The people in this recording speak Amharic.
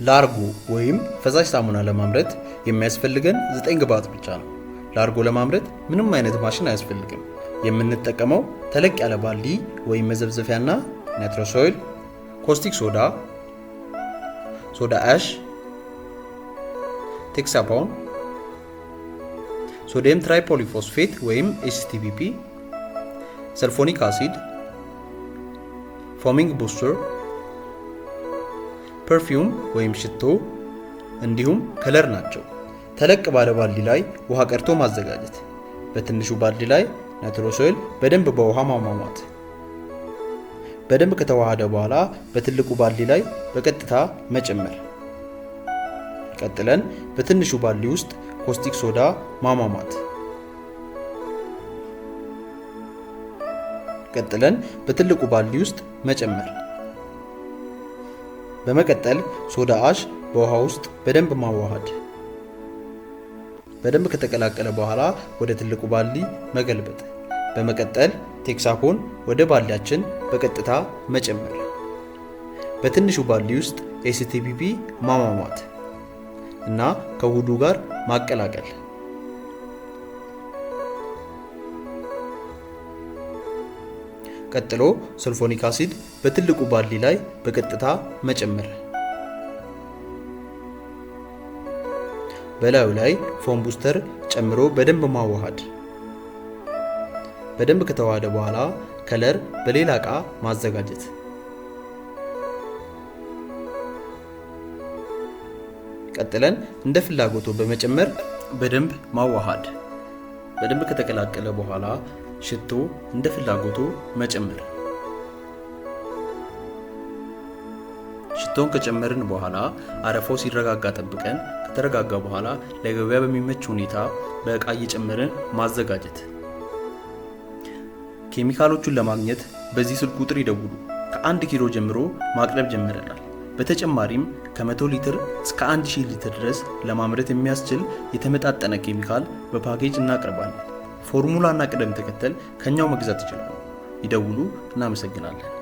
ላርጎ ወይም ፈሳሽ ሳሙና ለማምረት የሚያስፈልገን 9 ግብዓት ብቻ ነው። ላርጎ ለማምረት ምንም አይነት ማሽን አያስፈልግም። የምንጠቀመው ተለቅ ያለ ባልዲ ወይም መዘፍዘፊያና nitrosol፣ caustic soda፣ soda ash፣ Texapon፣ sodium tripolyphosphate ወይም STPP፣ sulfonic acid፣ foaming booster፣ perfume ወይም ሽቶ እንዲሁም color ናቸው። ተለቅ ባለ ባልዲ ላይ ውሃ ቀድቶ ማዘጋጀት። በትንሹ ባልዲ ላይ nitrosol በደንብ በውሃ ማሟሟት። በደንብ ከተዋሃደ በኋላ በትልቁ ባልዲ ላይ በቀጥታ መጨመር። ቀጥለን በትንሹ ባልዲ ውስጥ caustic soda ማሟሟት። ቀጥለን በትልቁ ባልዲ ውስጥ መጨመር። በመቀጠል soda ash በውሃ ውስጥ በደንብ ማዋሃድ። በደንብ ከተቀላቀለ በኋላ ወደ ትልቁ ባልዲ መገልበጥ። በመቀጠል Texapon ወደ ባልዲያችን በቀጥታ መጨመር። በትንሹ ባልዲ ውስጥ STPP ማሟሟት እና ከውህዱ ጋር ማቀላቀል። ቀጥሎ sulfonic acid በትልቁ ባልዲ ላይ በቀጥታ መጨመር። በላዩ ላይ foam booster ጨምሮ በደንብ ማዋሃድ። በደንብ ከተዋሃደ በኋላ color በሌላ ዕቃ ማዘጋጀት። ቀጥለን እንደ ፍላጎቱ በመጨመር በደንብ ማዋሃድ። በደንብ ከተቀላቀለ በኋላ ሽቶ እንደ ፍላጎቱ መጨመር። ሽቶን ከጨመርን በኋላ አረፋው ሲረጋጋ ጠብቀን ከተረጋጋ በኋላ ለገበያ በሚመች ሁኔታ በእቃ እየጨመርን ማዘጋጀት። ኬሚካሎቹን ለማግኘት በዚህ ስልክ ቁጥር ይደውሉ። ከ1 ኪሎ ጀምሮ ማቅረብ ጀምረናል። በተጨማሪም ከ100 ሊትር እስከ 1000 ሊትር ድረስ ለማምረት የሚያስችል የተመጣጠነ ኬሚካል በፓኬጅ እናቀርባለን። ፎርሙላና ቅደም ተከተል ከኛው መግዛት ይችላሉ። ይደውሉ። እናመሰግናለን።